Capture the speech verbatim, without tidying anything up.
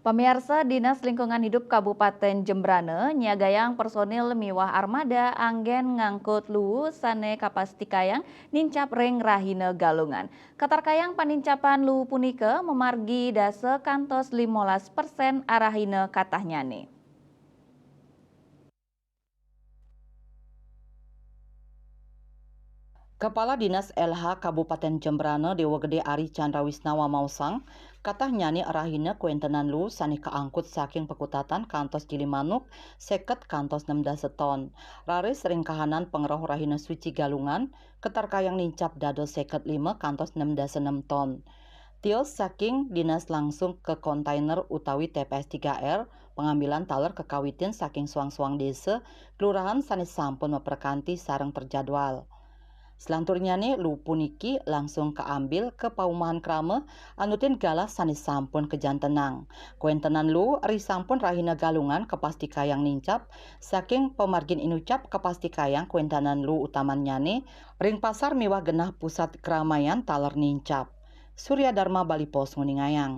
Pamiarsa, Dinas Lingkungan Hidup Kabupaten Jembrana nyiagayang personil miwah armada anggen ngangkut luu sane kapastikayang nincap ring rahina Galungan. Katarkayang panincapan luu punika mamargi dasa kantos limolas persen arahina katahnyane. Kepala Dinas L H Kabupaten Jembrana Dewa Gede Ari Chandra Wisnawa maosang, katahnyane arahina kuentenan luu sane kaangkut saking pakutatan kantos jili manuk seket kantos nem dasa ton. Raris ring kahanan pangrauh rahina suci Galungan, katarkayang nincap dados seket lima kantos nem dasa nem ton. Tios saking dinas langsung ke kontainer utawi T P S tiga R, pengambilan taler kakawitin saking suang-suang desa, kelurahan sane sampun maprekanti sareng terjadwal. Selanturnyane luu puniki langsung kaambil ke paumahan krama anutin galah sane sampun kajantenang. Kuentenan luu risampun rahina Galungan kapastikayang nincap, saking pamargin inucap kapastikayang kuentenan luu utamannyane ring pasar miwah genah pusat keramaian taler nincap. Surya Dharma Bali Post nguningayang.